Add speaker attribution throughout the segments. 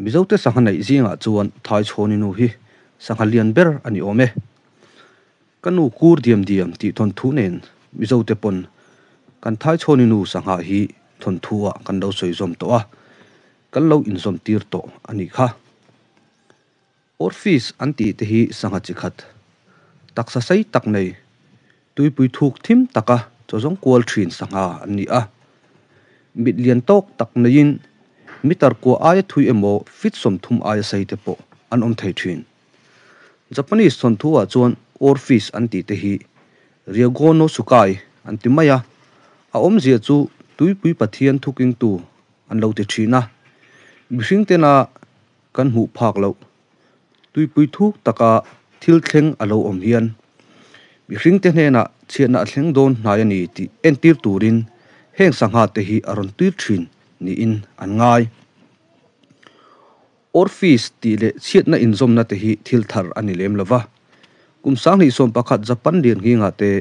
Speaker 1: Mizote sangha neih zingah chuan Thaichhawni nu hi sangha lian ber a ni awm e. Ka nu kur diam diam tih thawnthu nen Mizote pawn kan Thaichhawni nu sangha hi thawnthu ah kan lo sawi zawm tawh a, kan lo inzawm tir tawh a nih kha. Oarfish an tih te hi sangha chi khat, taksa sei tak nei, tuipui thuk thim taka chaw zawng kual thin sangha an ni a. Mit lian tawk tak neiin meter kua aia thui emaw feet 30 aia sei te pawh an awm thei thin. Japanese thawnthu ah chuan oarfish an tih te hi Ryogo no Sukai an ti mai a, a awmzia chu tuipui pathian thukingtu an lo ti thin a. Mihring tena kan hmuh phak loh tuipui thuk taka thil thleng a lo awm hian mihring te hnenah chhiatna a thleng dawn hnai a ni tih entir turin heng sangha te hi a rawn tir thin niin an ngai. Oarfish tih leh chhiatna inzawmna te hi thil thar a ni lem lova. Kum 2011 Japan lirnghingah te,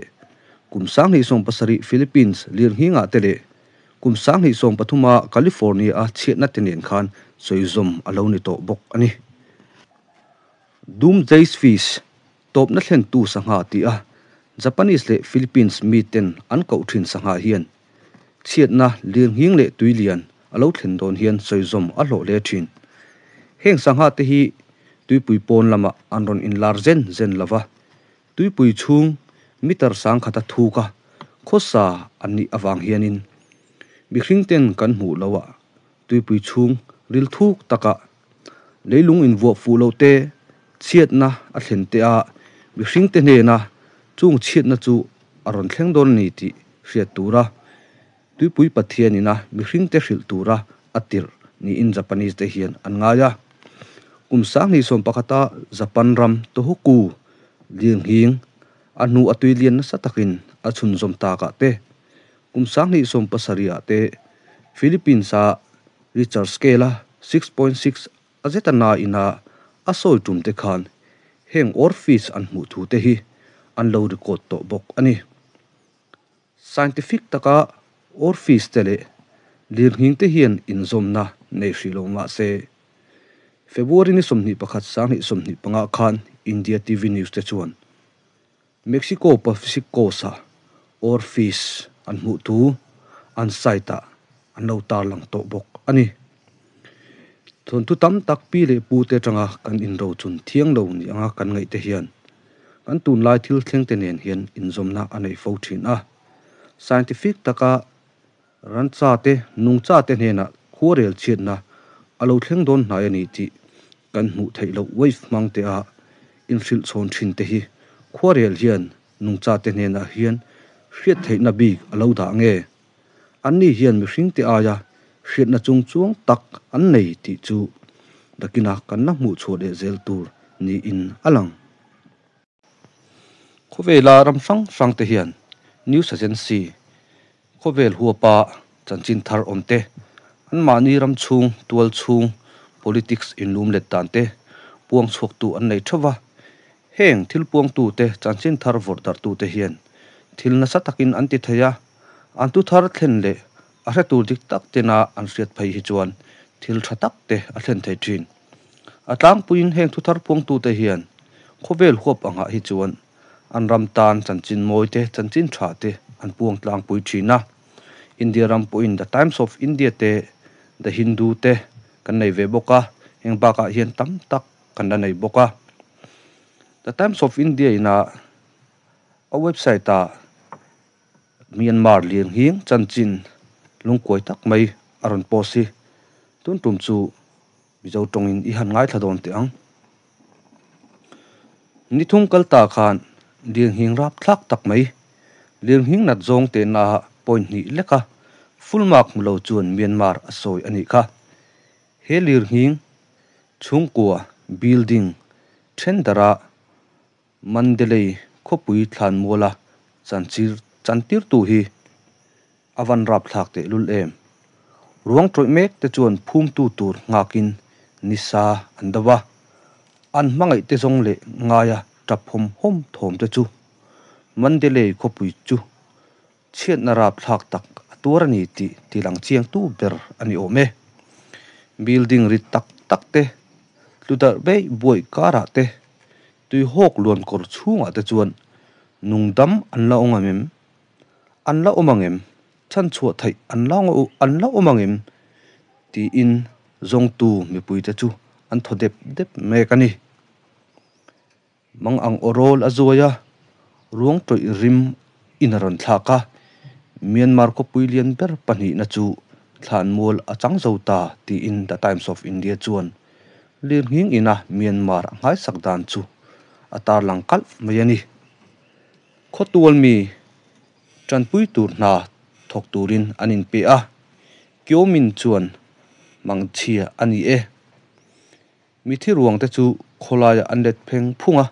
Speaker 1: kum 2017 Philippines lirnghingah te leh kum 2013-a California-a chhiatna te nen khan sawizawm a lo ni tawh bawk a ni. Doomsday Fish, tawpna thlentu sangha tih a Japanese leh Philippines miten an koh thin sangha hian chhiatna lirnghing leh tuilian a lo thlen dawn hian sawizawm a hlawh hle thin. Heng sangha te hi tuipui pawn lamah an rawn inlar zen zen lova, tuipui chhung meter 1000 a thuk a, khawsa an nih avang hianin mihring ten kan hmuh lo a, tuipui chhung ril thuk taka leilung invuah fuh lo te, chhiatna a thlen te a, mihring te hnena chung chhiatna chu a rawn thleng dawn a ni tih hriat tura tuipui pathianina mihring te hrilh tura a tirh niin Japanese te hian an ngai a. Kum 2011-a Japan ram Tohoku lirnghing a hnu a tuilian nasa takin a chhunzawm takah te, kum 2017-ah te Philippines-a Richter scale-a 6.6 a zeta na ina a sawi tum te khan heng oarfish an hmuh thu te hi an lo record tawh bawk a ni. Scientific taka oarfish te leh lirnghing te hian inzawmna nei hrih lo mah se, February ni 21 2025 khan India TV News te chuan Mexico Pacific Coast-a oarfish an hmuh thu an site-ah an lo tarlang tawh bawk a ni. Thawnthu tam tak pi leh pu te atanga kan inrochun thiang lo ni anga kan ngaih te hian kan tunlai thil thleng te nen hian inzawmna a nei fo thin a. Scientific taka rancha te, nungcha te hnenah khuarel chhiatna a lo thleng dawn hnai a ni tih kan hmuh theih loh wave hmang te a inhrilh chhawn thin te hi khuarel hian nungcha te hnenah hian hriat theihna bik a lo dah nge? An ni hian mihring te aia hriatna chung chuang tak an nei tih chu nakina kan la hmuh chhuah leh zel tur niin a lang. Khawvela ram hrang hrang te hian news agency khawvel huapa chanchin thar awm te, anmahni ram chhung, tual chhung, politics inlum let dan te puang chhuaktu an nei theuh va. Heng thil puangtu te, chanchin thar vawrh darhtu te hian thil nasa takin an ti thei a, an tu thar thlen leh a hre tur dik tak tena an hriat phei hi chuan thil tha tak te a thlen thei thin. A tlangpuiin heng thu thar puangtu te hian khawvel huap angah hi chuan an ram tan chanchin mawi te, chanchin tha te an puang tlangpui thin a. India ram pawhin The Times of India te, The Hindu te kan nei ve bawk a, heng bakah hian tam tak kan la nei bawk a. The Times of India ina a website-ah Myanmar lirnghing chanchin lungkuai tak mai a rawn post hi tun tum chu Mizo tawngin i han ngaithla dawn teh ang. Ni thum kal ta khan lirnghing rap thlak tak mai, lirnghing nat zawng tehna point hnih leka full mark hmu lo chuan Myanmar a sawi a nih kha. He lirnghing chhungkua building thendara Mandalay khawpui thlan muala chanchir chantirtu hi a van rap thlak tehlul em. Ruang tawih mek te chuan phumtu tur nghakin nisa an do a, an hmangaih te zawng leh ngaia tap hawm hawm thawm te chu Mandalay khawpui chu chhiatna rap thlak tak a tuar a ni tih tilang chiangtu ber a ni awm e. Building rit tak tak te, tlu darh beih buaih karah te, tuihawk luan kawr chhungah te chuan nungdam an la awm ang em? An la awm ang em? Chhanchhuah theih an la an la awm ang em? Tiin zawngtu mipuite chu an thaw dep dep mek a ni. Mang ang aw rawl a zuai a, ruang tawih rim in a rawn thlak a, Myanmar khawpui lian ber pahnihna chu thlanmual a chang zo ta tiin The Times of India chuan lirnghing ina Myanmar a nghaisak dan chu a tarlang kalh mai a ni. Khawtual mi tanpui tur hna thawk turin an inpe a, Kyaw Min chuan mangchhia a ni e. Mithi ruang te chu khawlaiah an let pheng phung a,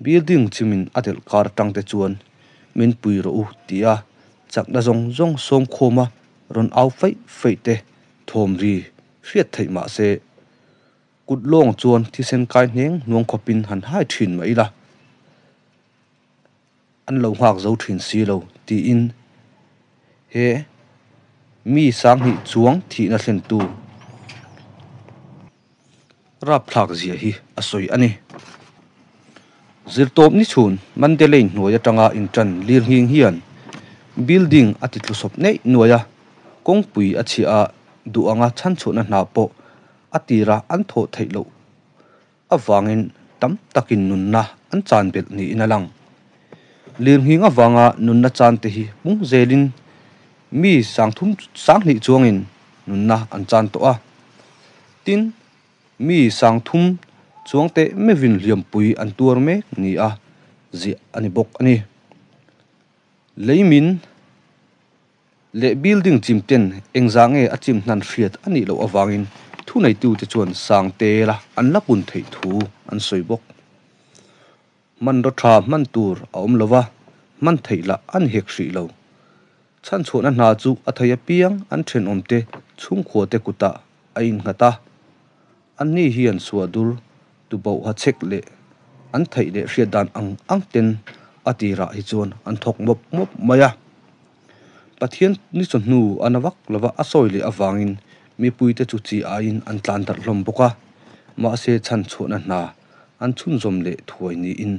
Speaker 1: building chimin a delh kar atang te chuan min pui rawh u ti a chakna zawng zawng sawmkhawma rawn au feih feih te thawm ri hriat theih mah se kut lawng chuan thisen kai hneng hnuang khawpin han hai thin mah ila an lo nghak zo thin si lo tiin he mi sanghnih chuang thihna thlentu rapthlak zia hi a sawi a ni. Zirtawp ni chhun Mandalay hnuai atanga intan lirnghing hian building a ti tlusawp neih nuai a, kawngpui a chhiah a duh anga chhanchhuahna hna pawh a tira an thawh theih loh avangin tam takin nunna an chan belh niin a lang. Lirnghing avanga nunna chan te hi hmung zelin mi sangthum sanghnih chuangin nunna an chan tawh a. Tin, mi sangthum chuang teh meuhin hliampui an tuar mek ni a ziah a ni bawk a ni. Leimin leh building chim ten engzah nge a chim hnan hriat a nih loh avangin thuneitute chuan sang tela an la pun theih thu an sawi bawk. Hmanraw tha hman tur a awm lova, hman theih lah a ni hek hrih lo. Chhanchhuahna hna chu a thei apiang an thenawmte chhungkhuate kutah a innghat a. Anni hian suahdur tubauha chek leh an theih leh hriat dan ang ang ten a tirah hi chuan an thawk mawp mawp mai a. Pathian ni chawhnu a na vak lova a sawi leh avangin mipuite chu chi aiin an tlan darh hlawm bawk a, mahse chhanchhuahna hna an chhunzawm leh thuai niin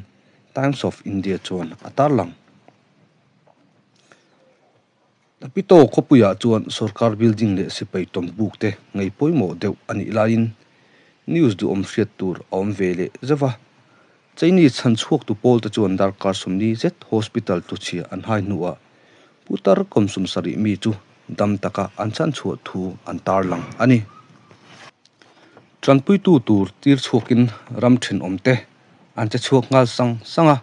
Speaker 1: Times of India chuan a tarlang. Tapito khawpuiah chuan sorkar building leh sipai tawmbuk te ngei pawimawh deuh a nih laiin news duhawm hriat tur a awm ve leh zeuh a. Chinese chhanchhuaktu pawl te chuan darkar sawmli zet hospital tluchhia an hai hnuah putar kawmsum sarih mi chu dam taka an chhanchhuah thu an tarlang a ni. Tanpuitu tur tir chhuakin ram thenawm te an che chhuak nghal sang sang a.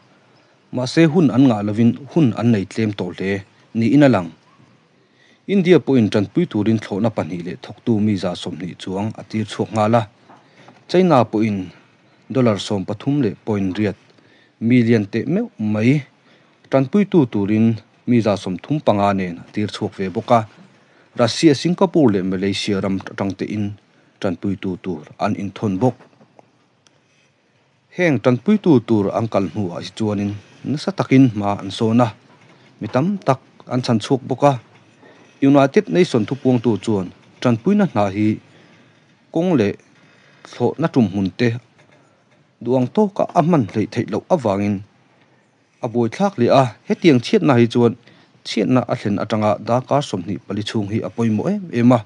Speaker 1: Mahse hun an ngah lovin hun an nei tlem tawh hle niin a lang. India pawhin tanpui turin thlawhna pahnih leh thawktu mi 20 chuang a tir chhuak nghal a. China pawhin dollar 13 leh point riat million teh meuh mai tanpuitu turin mi 35 nen a tir chhuak ve bawk a. Russia, Singapore leh Malaysia ram atang tein tanpuitu tur an inthawn bawk. Heng tanpuitu tur an kal hnuah hi chuanin nasa takin hma an sawn a, mi tam tak an chhan chhuak bawk a. United Nation thupuangtu chuan tanpuina hna hi kawng leh thlawhna tum hmun te duang tawka a hman hleih theih loh avangin a buaithlak leh a. Hetiang chhiatna hi chuan chhiatna a thlen atanga darkar 24 chhung hi a pawimawh em em a.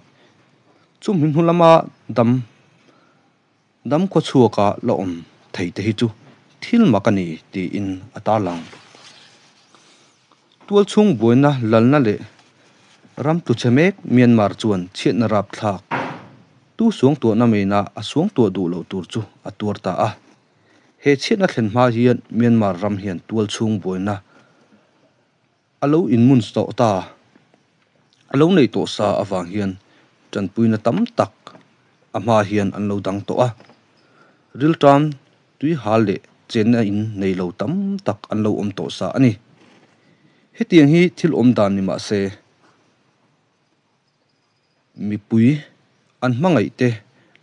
Speaker 1: Chumi hnu lama dam dam khawchhuaka la awm thei te hi chu thil mak a ni tiin a tarlang. Tual chhung buaina lalna leh ram tluchhe mek Myanmar chuan chhiatna rapthlak tu suang tuahna meina a suang tuah duh loh tur chu a tuar ta a. He chhiatna thlen hma hian Myanmar ram hian tual chhung buaina a lo inmun tawh ta a lo nei tawh sa awang hian tanpuina tam tak a hma hian an lo dang tawh a. Riltam tui hal leh chenna in nei lo tam tak an lo awm tawh sa a ni. Hetiang hi thil awm dan ni mah se mipui an hmangaih te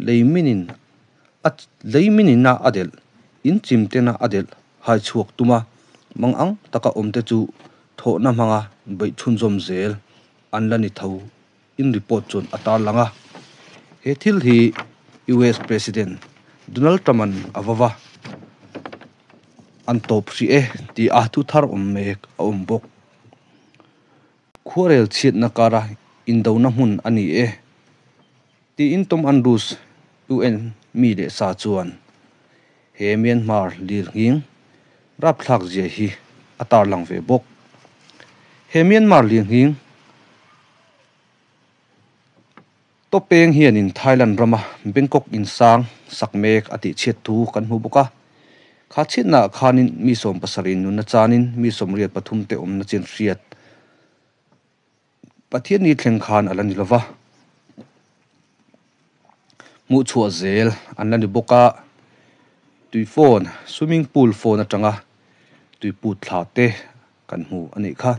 Speaker 1: leiminin a leiminina a delh in chim tena a delh hai chhuak tuma mang ang taka awm te chu thawhna hmanga beih chhunzawm zel an la ni tho in report chuan a tarlang a. He thil hi US President Donald Trump-a'n a vava an tawp hrih e tih a thu thar awm mek a awm bawk. Khuarel chhiatna kara indona hmun a ni e tiin Tom Andrews, UN mi leh sa chuan he Myanmar lirnghing rapthlak zia hi a tarlang ve bawk. He Myanmar lirnghing Tawpeng hianin Thailand rama Bangkok insang sak mek a tihchhiat thu kan hmu bawk a. Kha chhiatnaah khanin mi 70 in nunna chanin mi 83 te awmna chin hriat Pathianni thleng khan a la ni lova. Hmuh chhuah zel an la ni bawk a. Tui fawn, swimming pool fawn atanga tui put thla te kan hmu a nih kha.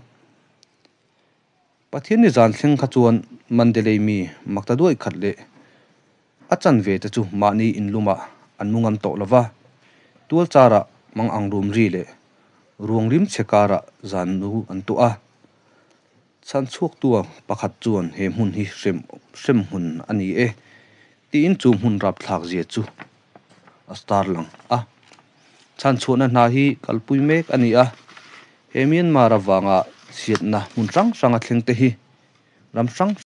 Speaker 1: Pathianni zan thleng kha chuan Mandalay mi makta duai khat leh a chanve te chu mahni inlumah an mu ngam tawh lova, tual charah mang ang rum ri leh ruang rim chhe karah zan nu an tuah a. Chhan chhuaktu pakhat chuan he hmun hi hrem hrem hmun a ni e tiin chu hmun rapthlak zia chu a star lang a. Chhan chhuahna hna hi kalpui mek a ni a, he Myanmar avanga chhiatna hmun hrang hranga thleng te hi ram hrang.